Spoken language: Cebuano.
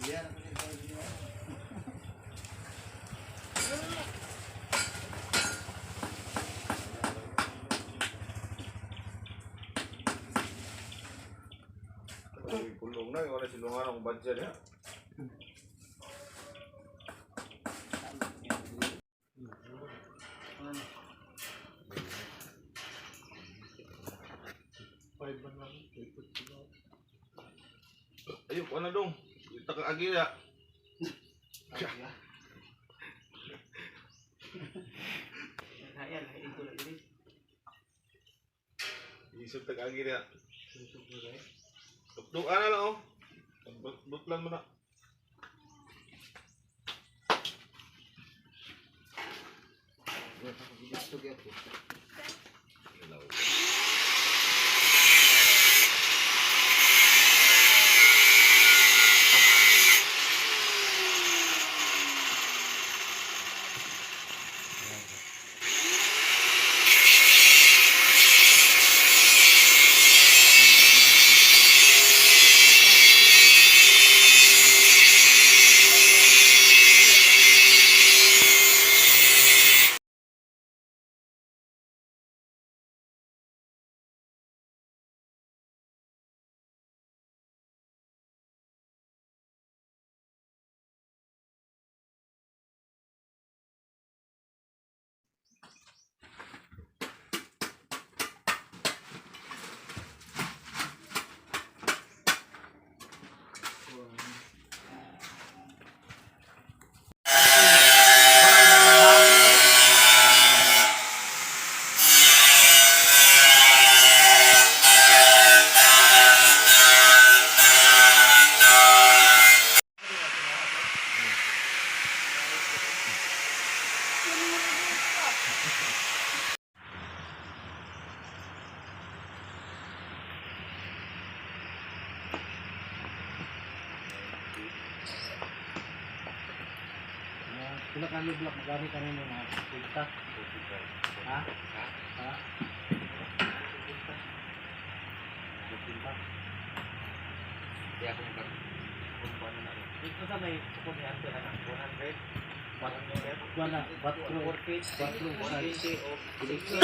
Ay, kulong na, wala silungan akong budget ya. Ayun, kuha na dong. Ita ka agila. Kaya lah itu lah ini. Isip tag agila. Tuktukan na lang oh. Butlan mo na. Pila ka block magamit kami mo mga 50. Ha? Ha? 50. Kaya ako nag kung na rin. Dito sa may tukod ni Uncle anak 100. 100. Wala, 4 4 120 o 6.